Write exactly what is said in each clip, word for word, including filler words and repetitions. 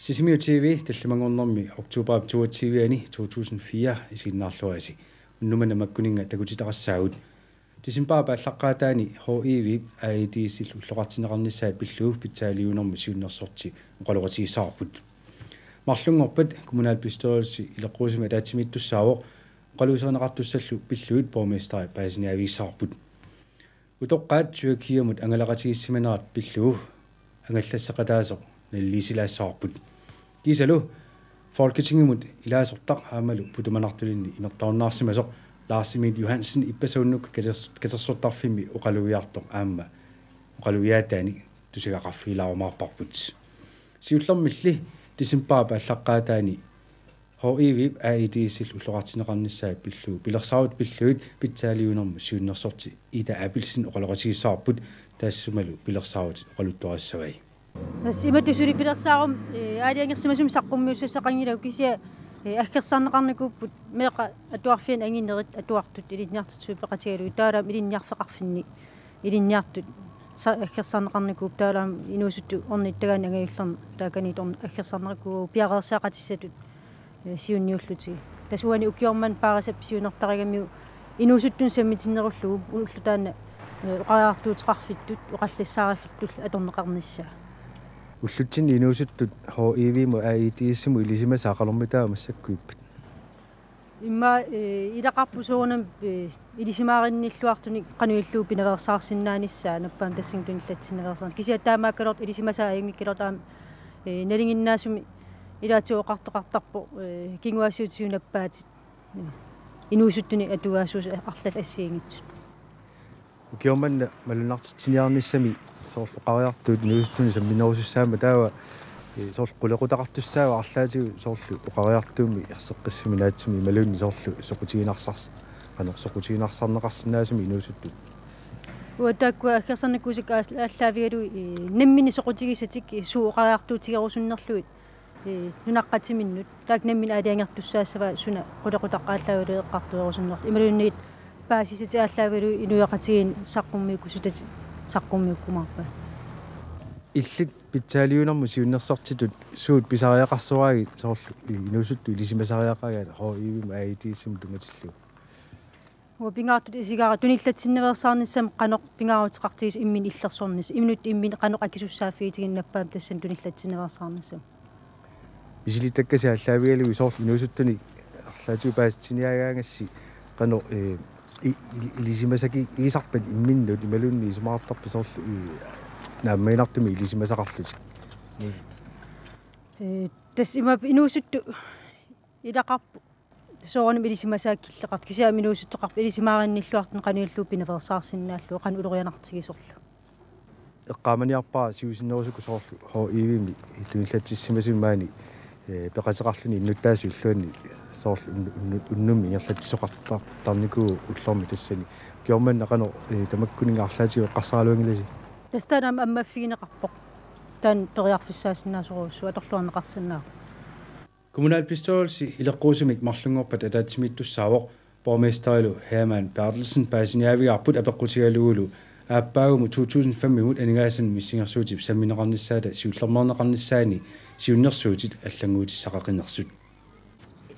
Sisimiut T V tallimanngornermi oktober toogtyve-ani to tusind fire isiginnaarluarisi. Unnuk manna makkuninnga takutitaqassaagut. Decembarip aallaqqaataani H I V-p AIDS-illu ulloqartinneqarnissaat pillugu pitsaaliuinermut siunnersorti oqaloqatigissavarput. Marlunngorpat kommunalbestyrelsi ileqquusumik ataatsimiittussaavoq oqaluuserineqartussallu pillugit borgmesteri paasiniaavigissavarput. Utoqqaat Tyrkiamut angalaqatigiissimanerat pillugu angallasseqataasoq naliliisilaassavarput. Kiisalu Folketingimut ilaasortaq aammalu putumanartulinni imertorunnaarsimasoq Lars Emil Johansen ippassaq unnuk katers-, katersortarfimmi oqalugiartoq aamma oqalugiaataanik tusagaqarfigilaarumaarparput. Siullermilli decembarip aallaqqaataani H I V-p AIDS-illu ulloqartinneqarnissaat pillugu pilersaarutit pillugit pitsaaliuinermut siunnersorti Ida Abelsen oqaloqatigissavarput, taassumalu pilersaarutit oqaluttuarissavai. Tassa imatut suli pilersaarumma, eh, aalajangersimasumik saqqummiussassaqanngilagut kisianni, eh, aggersarneqarnikuupput meeqqat atuarfianni anginerit atuartut ilinniartitsisut peqatigalugit taavalu aamma ilinniarfeqarfinni ilinniartut sa-, aggersarneqarnikuupput taavalu aamma inuusuttut ornittagaanni angajullermi taakaniittut orn-, aggersarneqarnikuupput piareersaaqatissatut, eh, siunniullutigit. Tassa uani ukioq manna Paarisap siunertarigamiuk inuusuttunut sammitinnerullugu ulloq taanna, eh, oqariartuuteqarfittut oqallassaariffittullu atorneqarnissaa. Ullutsinni inuusuttut H I V-mut AIDS-imut ilisimasaat qanormitaava massakkuippat? Immaqa, eh, ilaqarpoq soorunami, eh, ilisimaarinniilluartunik qanoq ilillugu pinaveersaarsisinnaanissaa nappaamik tassani tunillatsinnaveersaarneq. Kisianni taamaakkaluartoq ilisimasaat ajunngikkaluartoq aamma, eh, nalinginnaasumik ilaatigut oqartoqartarpoq, eh, kinguaassiuutitigut nappaatit, eh, inuusuttunik atugaasuusut arlallit assigiinngitsut. Ukioq manna malunnartitsiniarnissami soorlu oqariartuut inuusuttunut samminerusussaammat taava, eh, soorlu qulequtaqartussaava arlaatigut soorlu oqariartuummi erseqqissumik naatsumik imaluunniit soorlu soqutiginarsars-, qanoq soqutiginarsarneqarsinnaasumik inuusuttut. Uanga taakkua aggersarnikuusakka aal-, aallaavigalugit, eh, namminneq soqutigisatik, eh, suut oqariartuutigerusunnerlugit, eh, nunaqqatiminnut. Taakku namminneq aalajangertussaassavaat suna qulequtaq aallaavigalugu eqqartuerusunnerlugu. Imaluunniit paasisatik aallaavigalugit inuiaqatigiinni saqqummiukkusutatik saqqummiukkumaarpaat. Illit pitsaaliuinermut siunnersortitut suut pisariaqarsoraagit soorlu inuusuttut ilisimasariaqaragaat H I V-mut AIDS-imut tunngatillugu? Uanga pingaartutut isigaara tunillatsinnaveersaarnissamut qanoq pingaaruteqartigisoq imminut illersornissaq. Imminut imminut qanoq akisussaaffigitigineq nappaamik tassani tunillatsinnaveersaarnissamut. Misilittakkasi aallaavigalugit soorlu inuusuttunik arlaatigut paasitsiniaagaangassi qanoq, eh, i-, i-, ilisimasakigisarpat imminnut imaluunniit isumaqartarpat soorlu, eh, naammaginartumik ilisimasaqarlutik? Eh, tassa imaappoq inuusuttut ilaqarput soorunami ilisimasaat killeqartut. Kisianni inuusuttoqarpoq ilisimaarinniilluartunik qanoq ilillugu pinaveersaarsinnaallugu qanoq ulorianartigisorlu. Eqqaamaniarpara siusinnerusukkut soorlu H I V-mik tunillatsissimasumik maani, eh, peqateqarluni innuttaasut illuanni soorlu unnu-, unnu-, unnummi ingerlatsisoqartar-, tarnikuuvoq ullormi tassani. Ukioq manna qanoq, eh, tamakkuninnga arlaatigut eqqarsaraluanngilasi? Tassa taanna aamma ammaffigineqarpoq. Taanna periarfissaasinnaasorujussuuvoq atorluarneqarsinnaavoq. Kommunalbestyrelsi ileqquusumik marlunngorpat ataatsimiittussaavoq, borgmesterilu Hermann Berthelsen paasiniaavigaarput apeqqutigalugulu aappaagumu to tusind fem-imut aningaasanut missingersuutip sammineqarnissaata siullermeerneqarnissaani siunnersuutit allannguutissaqaqinersut.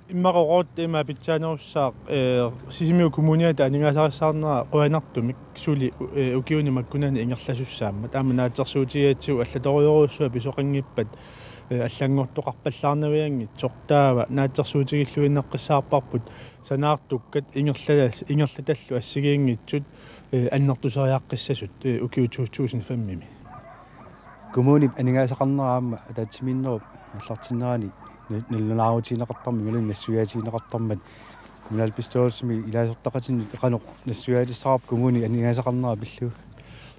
Immaqa oqarutta ima pitsaanerussaaq, eh, Sisimiut Kommuniata aningaasarissaarnera qujanartumik suli, eh, ukiuni makkunani ingerlasussaammat. Aamma naatsorsuutigigatsigu allatorujorujussuaq pisoqanngippat, eh, allanngortoqarpallaarnavianngitsoq. Taava naatsorsuutigilluinnaqqissaarparput sanaartukkat ingerlala-, ingerlatallu assigiinngitsut, eh, annertuseriaqqissasut, eh, ukiut to tusind fem-imi. Kommunip aningaasaqarnera aamma ataatsimiinnerup aallartinnerani na-, nalunaarutigineqartarmat imaluunniit nassuiaatigineqartarmat kommunalbestyrelsimi ilaasortaqatinnut qanoq nassuiaatissavarput kommunip aningaasaqarnera pillugu?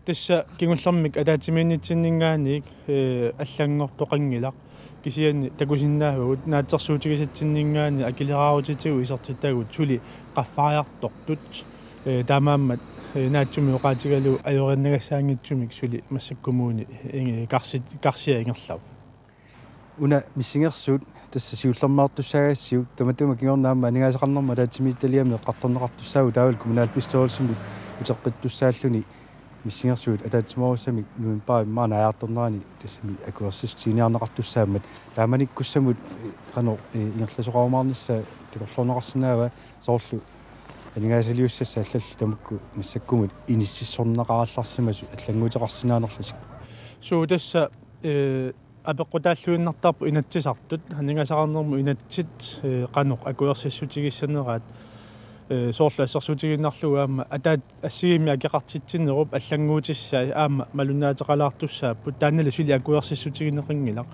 Tassa kingullermik ataatsimiinnitsinninngaanniit, eh, allanngortoqanngilaq. Kisianni takusinnaavagut naatsorsuutigisatsinninngaanniit akileraarutitigut isertitagut suli qaffariartortut. Eh, taamaammat, eh, naatsumik oqaatigalugu ajoriinnagassaanngitsumik suli massakkut kommuni, eh, karsi-, karsia ingerlavoq. Una missingersuut tassa siullermeertussaagassiuk, tamatuma kingorna aamma aningaasaqarnermut ataatsimiititaliami eqqartorneqartussaavugut taavalu kommunalbestyrelsimut uteqqittussaalluni Missingersuut ataatsimoorussamik novembarip maani aajartornerani tassami akuersissutiginiarneqartussaammat taamanikkussamut qanoq ingerlasoqarumaarnissaa takorloorneqarsinnaava, soorlu aningaasaliussassat allallu tamakku massakkumut inississorneqarallarsimasut allannguuteqarsinnaanerlutik? Suu, tassa apeqqutaalluinnartarpoq Inatsisartut, aningaasaqarnermut inatsit qanoq akuersissutigissaneraat, soorlu assersuutigiinnarlugu aamma ataat assigiimmik akeqartitsinerup allannguutissai aamma malunnaateqalaartussaapput, taannalu suli akuersissutigineqanngilaq.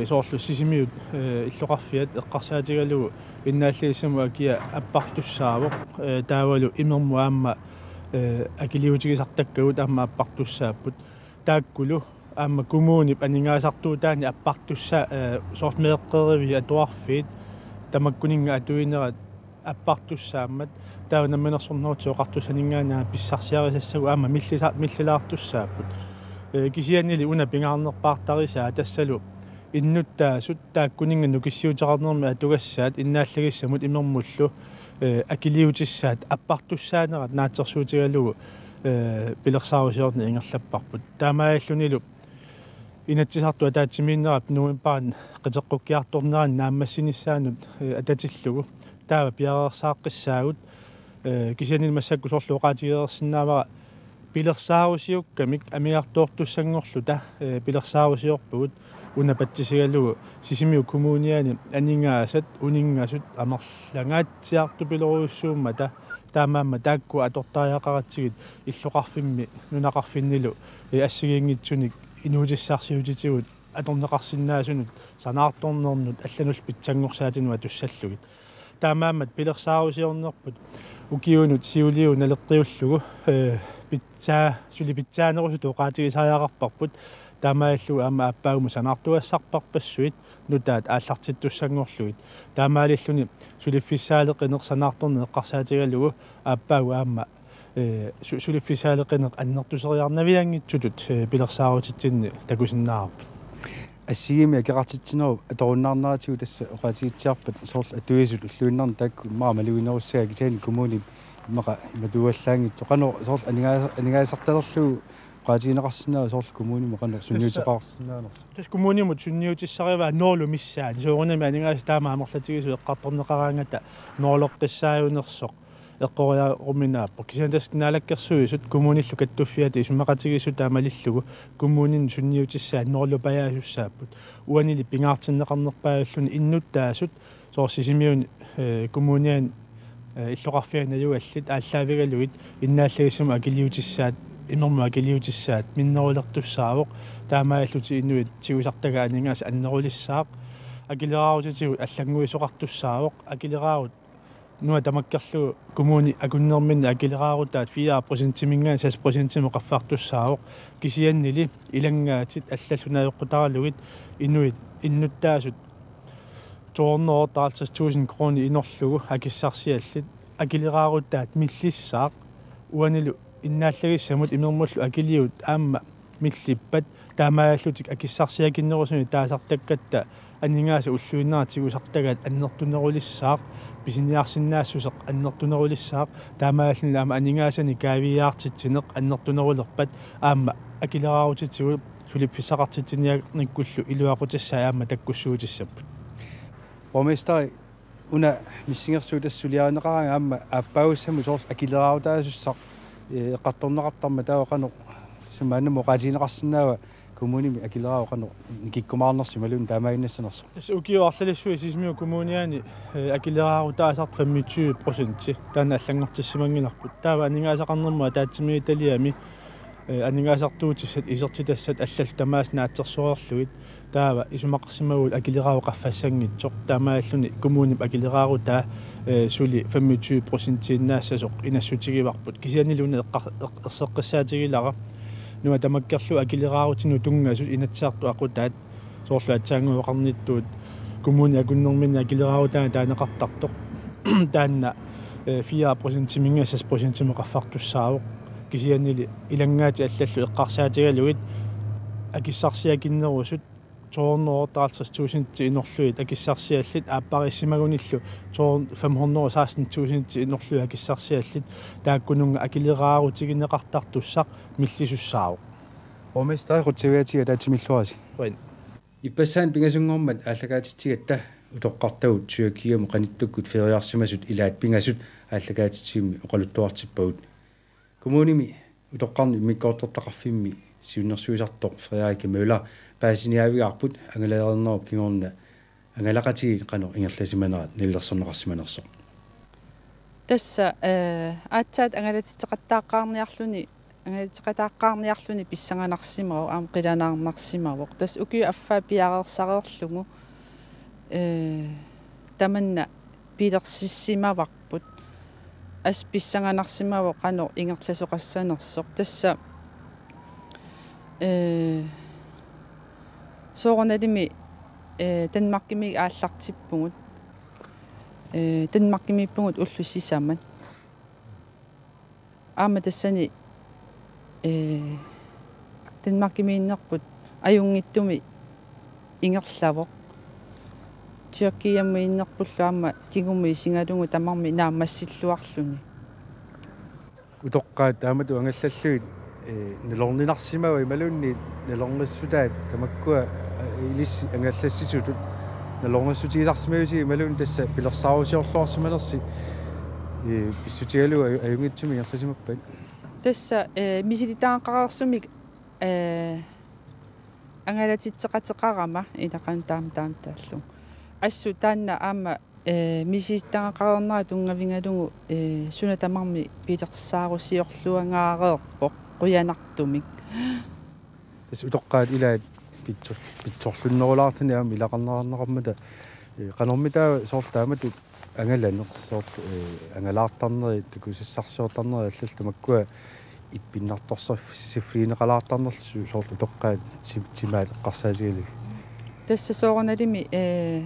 Soorlu Sisimiut illoqarfiat eqqarsaatigalugu innaallagissamut akia appartussaavoq, taavalu imermut aamma akiliutigisartakkagut aamma appartussaapput. Taakkulu aamma kommunip aningaasartuutaani appartussa-, soorlu meeqqeriviit atuarfiit tamakkuninnga atuinerat appartussaammat, taava Namminersornerullutik Oqartussaninngaanniit pissarsiarisassagut aamma millisa-, millilaartussaapput. Kisiannili una pingaarnerpaartarisaa tassalu innuttaasut taakkuninnga nukissiuteqarnermi atugassaat innaallagissamut imermullu akiliutissaat appartussaanerat naatsorsuutigalugu pilersaarusiorneq ingerlapparput. Taamaalillunilu Inatsisartut ataatsimiinnerap novembarip qiteqqukkiartornerani naammassinissaanut atatillugu taava piareersaaqqissaagut. Kisianni massakkut soorlu oqaatigereersinnaavara pilersaarusiukkamik amigartoortussanngorluta pilersaarusiorpugut, una patsisigalugu Sisimiut Kommuniani aningaasat uninngasut amerlangaatsiartupilorujussuummata, taamaammat taakku atortariaqaratsigit illoqarfimmi nunaqarfinnilu assigiinngitsunik inuutissarsiutitigut atorneqarsinnaasunut sanaartornernut allanullu pitsanngorsaatinut atussallugit. Taamaammat pilersaarusiornerput ukiunut siuliunut naleqqiullugu pitsaa-, suli pitsaanerusutut oqaatigisariaqarparput, taamaalillugu aamma aappaagu sanaartugassarpassuit nutaat aallartittussanngorlugit. Taamaalilluni suliffissaaleqineq sanaartorneq eqqarsaatigalugu aappaagu aamma su-, suliffissaaleqineq annertuseriarnavianngitsutut pilersaarutitsinni takusinnaavarput. Assigiimmik akeqartitsinerup atorunnaarneratigut tassa oqaatigitsiarpat soorlu atuisut ulluinnarni taakku immaqa maluginerussagaat, kisianni kommuni immaqa imatuuallaanngitsoq. Qanoq soorlu aningaasa-, aningaasartalerlugu oqaatigineqarsinnaava soorlu kommunimut qanoq sunniuteqarsinnaanersoq? Tassa kommunimut sunniutissarivaa nulip missaani. Soorunami aningaasat taama amerlatigisut eqqartorneqaraangata nuleqqissaajunersoq eqqoriaruminaappoq. Kisianni tassa Naalakkersuisut kommunillu kattuffiata isumaqatigiissutaat malillugu kommuninut sunniutissaat nulipajaasussaappoq. Uanili pingaartinneqarnerpaalluni innuttaasut soorlu Sisimiuni kommuniani illoqarfiani najugallit aallaavigalugit innaallagissamut akiliutissaat imermut akiliutissaat minnerulertussaavoq, taamaalillutik inuit tigusartagaat aningaasat annerulissaaq, akileraarutitigut allannguisoqartussaavoq, akileraarut nuna tamakkerlugu kommuni akunnerminni akileraarutaat fire procentiminngaanniit seks procentimut qaffartussaavoq, kisiannili ilanngaatit allallu najoqqutaralugit inuit innuttaasut to hundrede og otteoghalvtreds tusind kroner inorlugu akissarsiallit akileraarutaat millissaaq, uanilu innaallagissamut imermullu akiliut aamma millippat, taamaalillutik akissarsiakinnerusunik taasartakkatta aningaasat ulluinnarni tigusartagaat annertunerulissaaq, pisiniarsinnaassuseq annertunerulissaaq, taamaalilluni aamma aningaasanik kaaviiaartitsineq annertunerulerpat aamma akileraarutitigut suliffissaqartitsiniarnikkullu iluaqutissai aamma takkussuutissapput. Borgmesteri, una missingersuut tassa suliarineqaraangat aamma aappaagussamut soorlu akileraarutaasussaq eqqartorneqartarmat, taava qanoq tassa maannamut oqaatigineqarsinnaava kommunimi akileraarut qanoq nikikkumaarnersoq imaluunniit taamaaginnassanersoq? Tassa ukiut arlalissuit Sisimiut Kommuniani akileraarutaasartut femogtyve procenti taanna allanngortissimanngilarput. Taava aningaasaqarnermut ataatsimiititaliami aningaasartuutissat isertitassat allallu tamaasa naatsorsoreerlugit, taava isumaqarsimaguit akileraarut qaffassanngitsoq, taamaalilluni kommunip akileraarutaat suli femogtyve procentiinnaassasoq inassutigivarput. Kisiannili una eqqar-, eq-, erseqqissaatigilara nuna tamakkerlugu akileraarutinut tunngasut Inatsisartut aqutaat, soorlu aatsaannguaq oqarnittut kommuni akunnerminni akileraarutaanut taaneqartartoq, taanna fire procentiminngaanniit seks procentimut qaffartussaavoq. Kisiannili ilanngaatit allallu eqqarsaatigalugit akissarsiakinnerusut to hundrede og halvtreds tusind inorlugit akissarsiallit, aappariissimagunillu to fem hundrede og seksten tusind inorlugit akissarsiallit, taakkununnga akileraarutigineqartartussaq millisussaavoq. Borgmester, qutsavigaatiga ataatsimilluarisi. Qujan. Ippassaani pingasunngormat aallakaatitsigatta utoqqartagut Tyrkiamut qanittukkut feriarsimasut ilaat pingasut aallakaatitsigummi oqaluttuartippagut. Kommunimi utoqqarnut immikkoortortaqarfimmi siunnersuisartoq Frederikke Møller paasiniaavigaarput angalareernerup kingorna angalaqatigiit qanoq ingerlasimanerat nalilersorneqarsimanersoq. Tassa, eh, aatsaat angalatitseqattaaqqaarniarluni, angalatitseqattaaqqaarniarluni pissanganarsimavoq, aamma qilanaarnarsimavoq. Tassa ukiut affaa piareersareerlugu, eh, tamanna pilersissimavarput. Assut pissanganarsimavoq qanoq ingerlasoqassanersoq. Tassa, eh, soorunalimi, eh, Danmarkimiit aallartippugut. Eh, Danmarkimiippugut ullut sisamat. Aamma tassani, eh, Danmarkimiinnerput ajunngitsumik ingerlavoq. Tyrkiamuinnerpullu aamma kingumut isigalugu tamarmik naammassilluarluni. Utoqqaat taamatut angallallugit, eh, nalorninarsimavaat imaluunniit nalornissutaat tamakkua, eh, ilissi angallassisutut nalornissutigisarsimavisigit imaluunniit tassa pilersaarusiorluarsimanersi, eh, pissutigalugu aju-, ajunngitsumik ingerlasimappat? Tassa, eh, misilittagaqareersumik, eh, angalatitseqateqarama ilaqan taama taama taallugu. Assut taanna aamma, eh, misilittagaqareernera tunngavigalugu, eh, suna tamarmi pilersaarusiorluangaareerpoq qujanartumik. Tassa utoqqaat ilaat pitsor-, pitsorlunnerulaartuni aamma ilaqarneqarneqarmata, eh, qanormita soorlu taamatut angalaneq soorlu, eh, angalaartarneri, takusassarsiortarneri allallu tamakkua ippinnartorsiorfigineqalaartarnerlu soorlu utoqqaat ti-, timaat eqqarsaatigalugit. Tassa soorunalimi, eh,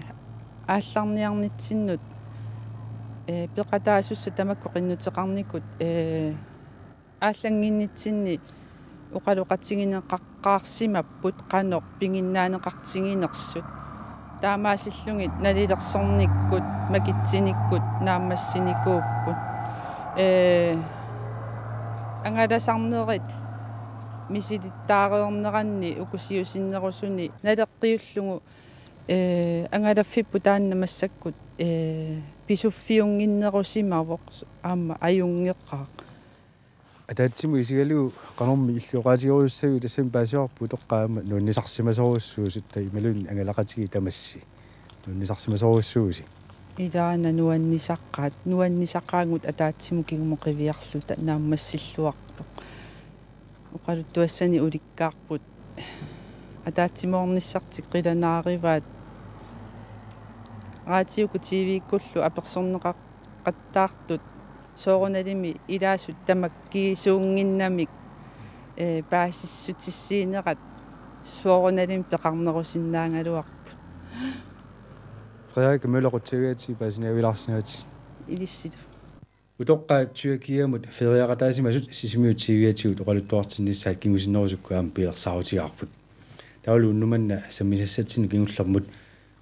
aallarniarnitsinnut, eh, peqataasussat tamakku qinnuteqarnikut, eh, aallannginnitsinni oqaloqatigineqaqqaarsimapput qanoq piginnaaneqartiginersut. Taamaasillugit nalilersornikkut, makitsinikkut naammassinikuupput. Eh, angalasarnerit misilittaareerneranni ukusiusinnerusuni naleqqiullugu, eh, angalaffipput taanna massakkut, eh, pisuffiunnginnerusimavoq aamma ajunngeqaaq. Ataatsimut isigalugu qanormi illit oqaatigerujussuuviuk, tassami paasivarput utoqqaat aamma nuannisarsimasorujussuusut, taava imaluunniit angalaqatigiit tamassi nuannisarsimasorujussuuvusi? Ilaana nuannisaqaat, nuannisaqaagut ataatsimut kingumut qiviarluta naammassilluartoq. Oqaluttuassani ulikkaarput ataatsimoornissartik qilanaarivaat. Raatiukkut T V-kkullu apersorneqaqattaartut soorunalimi ilaasut tamakkiisuunnginnamik, eh, paasissutissiinerat soorunalimi peqarnerusinnaagaluarput. Frederikke Møller, qutsavigaatiga paasiniaavilaarsinnaagatsigit. Ilissilu. Utoqqaat Tyrkiamut feriaqataasimasut Sisimiut T V-atigut oqaluttuartinnissaat kingusinnerusukkut aamma pilersaarutigaarput. Taavalu unnuk manna sammisassatsinnut kingullermut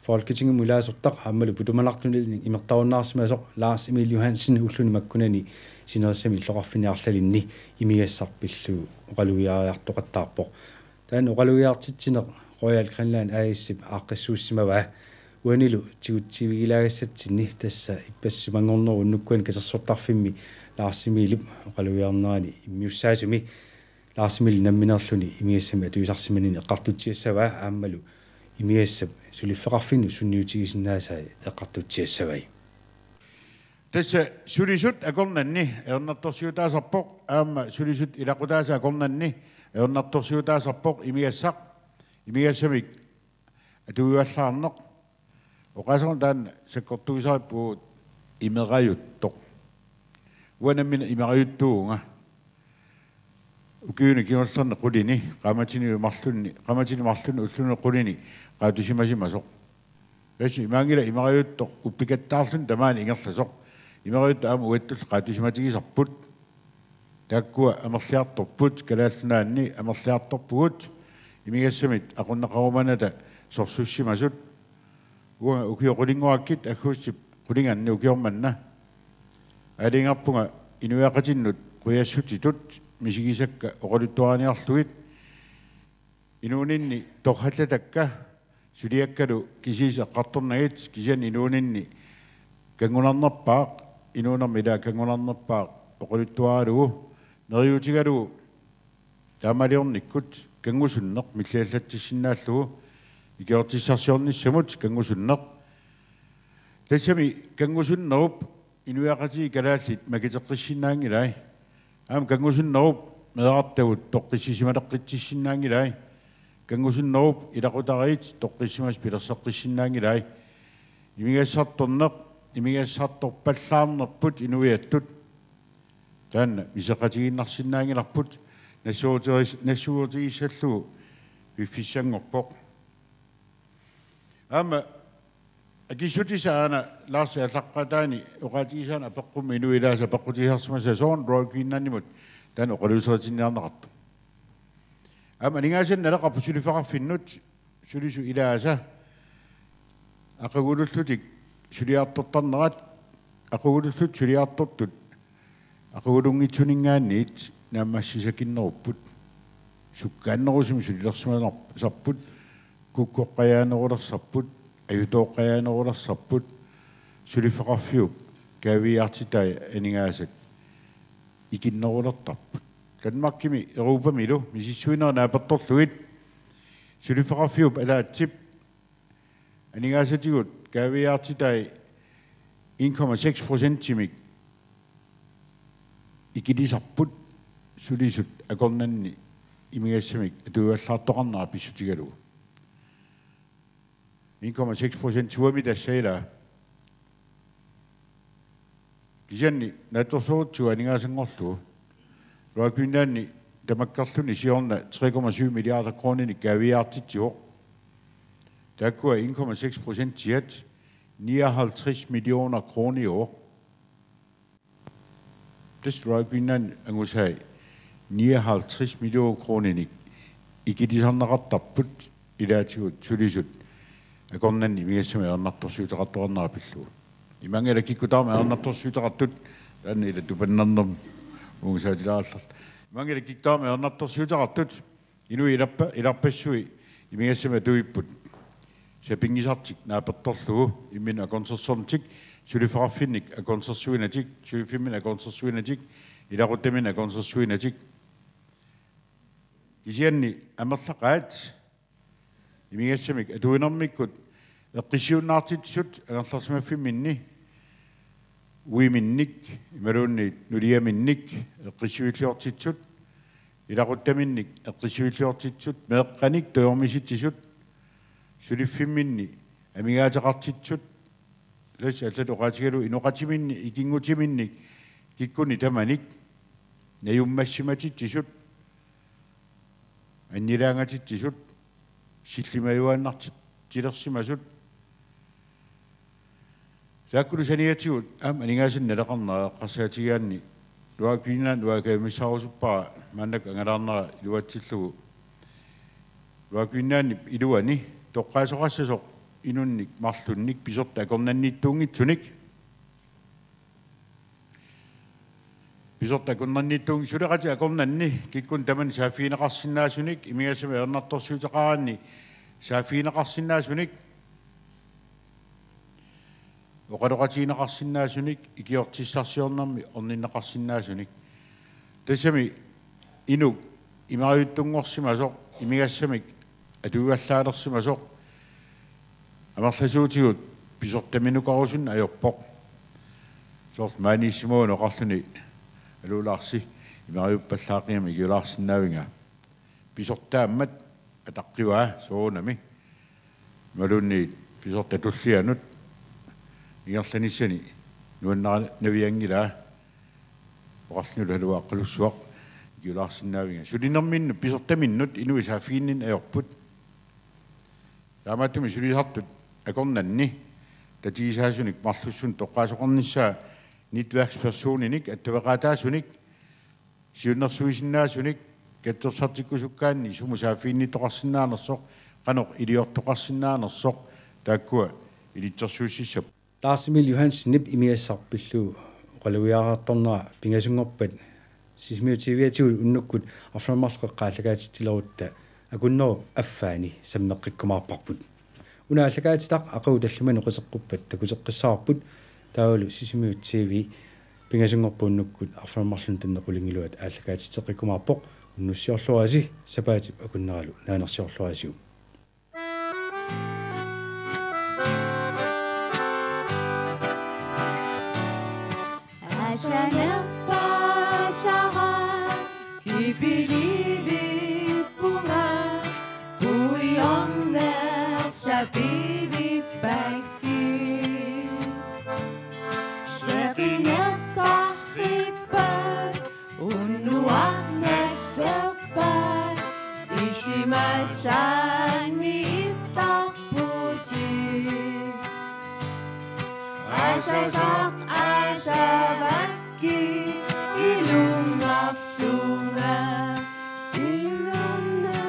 Folketingimut ilaasortaq aammalu putumanartunik imertarunnaarsimasoq Lars Emil Johansen ulluni makkunani sinerissami illoqarfinni arlalinni imigassaq pillugu oqalugiariartoqattaarpoq. Taanna oqalugiartitsineq Royal Greenland A/S-ip aaqqissuussimavaa. Uanilu tigutsivigilaagassatsinni, tassa ippassaq simanngornerup unnukkuani katersortarfimmi Lars Emilip oqalugiarnerani immiussaasumi Lars Emil nammineerluni imigassamik atuisarsimanini eqqartutsiassavaa aammalu imigassap suliffeqarfinnut sunniutigisinnaasai eqqartutsiassavai. Tassa sulisut akornanni ajornartorsiutaasarpoq, aamma sulisut ilaqutaasa akornanni ajornartorsiutaasarpoq imigassaq, imigassamik atuivallaarneq. Oqaaseq taanna sakkortuussarippugut imerajuttoq. Uanga nammineq imerajuttuuvunga. Ukiuni kingullerni qulini, qaammatini marlunni, qaammatini marlunni ulluni qulini qaatusimasimasoq. Tassa imaanngilaq imerajuttoq uppikattaarluni tamaani ingerlasoq. Imerajuttoq aamma uattullu qaatusimatigisarput. Taakkua amerliartorput, Kalaallit Nunaanni amerliartorpugut, imigassamit aqunneqarumanata sorsussimasut. Uanga ukioq qulinngoraakkit aggustip qulinganni ukioq manna aalajangerpunga inuiaqatinnut qujassutitut misigisakka oqaluttuariniarlugit inuuninni torrallatakka suliakkalu kisiisa eqqartornagit, kisianni inuuninni kanngunarnerpaaq, inuunermi ilaa kanngunarnerpaaq oqaluttuaralugu neriuutigalugu taamaaliornikkut kanngusunneq milliallatsissinnaallugu ikiortissarsiornissamut kanngusunneq. Tassami kanngusunnerup inuiaqatigiit kalaallit makiteqqissinnaanngilai. Aamma kanngusunnerup meerartagut toqqissisimaleqqitsissinnaanngilai. Kanngusunnerup ilaqutariit toqqissimasut pilerseqqissinnaanngilai. Imigassartorneq, imigassartorpallaarnerput inuiattut taanna miseqatigiinnarsinnaanngilarput, nassuuteris-, nassuutigissallugu piffissanngorpoq. Aamma akissutissaq aana Lars aallaqqaataani oqaatigisaani apeqqummi inuit ilaasa apeqqutigisarsimasaat soorlu Royal Greenlandimut taanna oqaluuseritinniarneqartoq. Aamma aningaasanik naleqarpoq suliffeqarfinnut sulisut ilaasa aqagulullutik suliartortarnerat, aqagulullutik suliartortut aqagulunngitsuninngaanniit naammassisakinnerupput, sukkaannerusumik sulilersimasarput, kukkoqqajaanerulersarput, ajutooqqajaanerulersarput, suliffeqarfiup kaaviiaartitai aningaasat ikinnerulertarput. Danmarkimi Europamilu misissuinerit naapertorlugit suliffeqarfiup alaatsip aningaasatigut kaaviiaartitai en komma seks procentimik ikilisarput sulisut akornanni imigassamik atuivallaartoqarnera pissutigalugu. En komma seks procent suami tassa ilaa. Kisianni naatsorsuutsigu aningaasanngorlugu. Royal Greenlandi tamakkerluni siorna tre komma syv milliarder kroninik kaaviiaartitsivoq. Taakkua en komma seks procentiat nioghalvtreds millioner kroniuvoq. Tassa Royal Greenland angusai nioghalvtreds millioner kroninik ikilisarneqartarput ilaatigut sulisut akornanni imigassamik ajornartorsiuteqartoqarnera pillugu. Imaanngilaq kikkut tamarmik ajornartorsiuteqartut, taanna ila tupannarnermut ungusaatilaarallarlu. Imaanngilaq kikkut tamarmik ajornartorsiuteqartut, inuit ilarpa-, ilarpassui imigassamik atuipput sapinngisartik naapertorlugu, imminnut akornusersornertik, suliffeqarfinnik akornusersuinertik, suliffimminnik akornusersuinertik, ilaquttaminnik akornusersuinertik. Kisianni amerlaqaat imigassamik atuinermikkut eqqissiunnaartitsisut angerlarsimaffimminni uiminnik imaluunniit nuliaminnik eqqissiuilliortitsisut, ilaquttaminnik eqqissiuilliortitsisut, meeqqanik tujormisitsisut, suliffimminni amigaateqartitsisut, tassa allatut oqaatigalugu inoqatiminni, ikinngutiminni, kikkunnit tamanit najummassimatitsisut, annilaangatitsisut, sillimajuaannartitsilersimasut. Taakkulu saniatigut aamma aningaasanik naleqarnera eqqarsaatigigaanni Royal Greenland uanga kajumissaarusuppara maannakkut angalaarnera iluatsillugu. Royal Greenlandip iluani toqqaasoqassasoq inunnik marlunnik pisortat akornanniittuunngitsunik. Pisortat akornanniittuunngitsut, suleqatit akornanni kikkunnit tamanit saaffigineqarsinnaasunik, imigassamik ajornartorsiuteqaraanni saaffigineqarsinnaasunik, oqaloqatigineqarsinnaasunik, ikiortissarsiornermi orninneqarsinnaasunik. Tassami inuk imerajuttunngorsimasoq, imigassamik atuivallaalersimasoq amerlasuutigut pisortaminukarusunneq ajorpoq. Soorlu maaniissimaguni oqarluni: Aluulaarsi, imerajuppallaaqigami ikiulaarsinnaaviga. Pisortaammat ataqqivaa soorunami. Imaluunniit pisortat tullianut ingerlanissani nuannarinavianngilaa. Oqarlunilu: Aluaaqqalussuaq, ikiulaarsinnaaviga. Sulinerminnut pisortaminnut inuit saaffiginninneq ajorput. Taamaattumik sulisartut akornanni tatigisaasunik marlussunut toqqaasoqarnissaa netværkspersoninik, attaveqaataasunik, siunnersuisinnaasunik, Katsorsartikkusukkaanni sumut saaffiginnittoqarsinnaanersoq, qanoq iliortoqarsinnaanersoq, taakkua ilitsersuussissapput. Lars Emil Johansenip imigassaq pillugu oqalugiarartornera pingasunngorpat Sisimiut T V-atigut unnukkut arfineq-marluk qeqqa aallakaatitsilerutta Akunnerup affaani sammeqqikkumaarparput. Una aallakaatitaq aqagu tallimanik qiteqquppat takuteqqissavarput, taavalu Sisimiut T V pingasunngorpat unnukkut arfineq-marlunut tanneq qulingiluat aallakaatitseqqikkumaarpoq. Unnussiorluarisi, sapaatip akunneralu naanersiorluarisiuk. Asanerpaasara kipilivippunga, puiornersapivippakkit. Seqinertarrippat unnuarnallerpat, isumasanngittarputit. Asasaq asavakkit ilungerlunga, sinnanna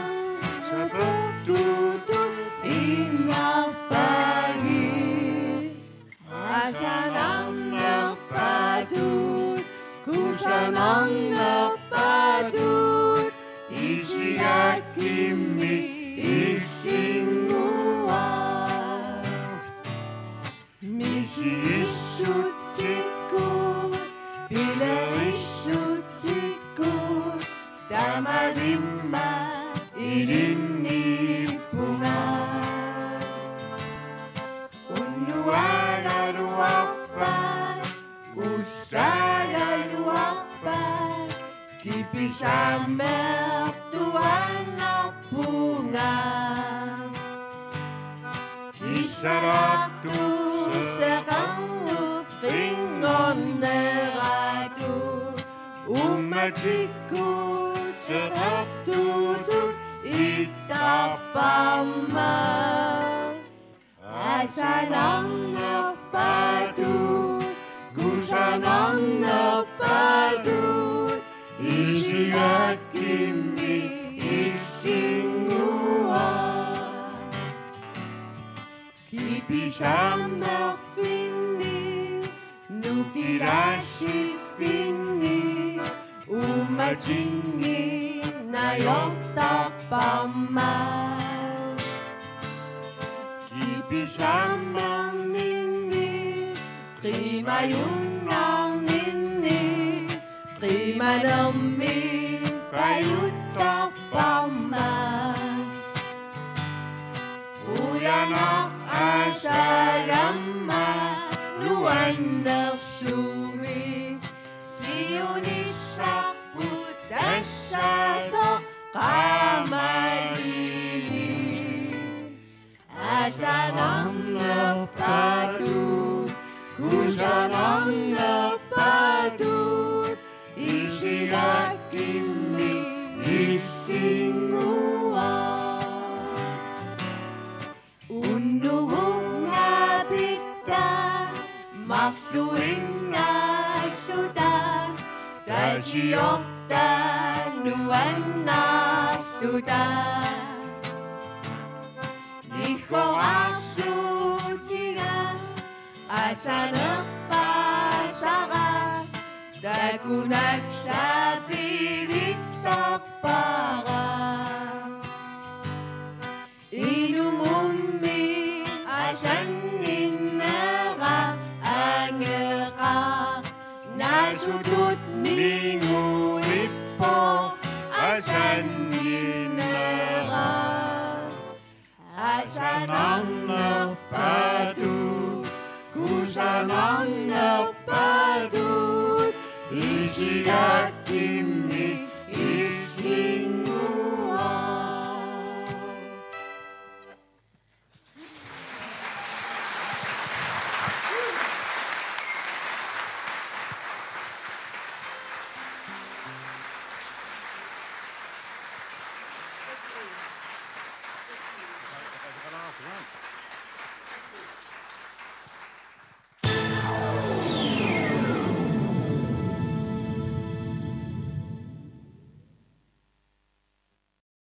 sapertuutut innarpagit. Asanarnerpatut, kusanarnerpatut, isigakkimmi illinnguaq. Misigissutsikkut, pilerissutsikku, tamavimma ilinnippunga. Unnuagaluarpat, ullaagaluarpat, kipisamertuaannarpunga. Kissalaartuuseqarnut qinngorneratut, uummatikkut seqertuutut ittarparma. Asanarnerpatut, kusanarnerpatut, isigakkimmi illinnguaq. Kipisamerfinni, nukilassiffinni, uummatinngi najortarparma. Kipisamerninni, qimajunnarninni, qimanermi pajuttarparma. Qujanaq asagamma nuannersumik, siunissarput tassa toqqaamagili. Asanarnerpatut, kusanarnerpatut, isigakkimmi illinnguaq. Unnugunngaapitta, marluinnaalluta, tasiorta nuannaarluta. Iggoraarsuutiga asanerpaasara, takunassapivittarpara. Inumummi asanninneera angeqaaq, nasutut minguippoq asanninneera. Asanarnerpatut, kusanarnerpatut, isigakkimmi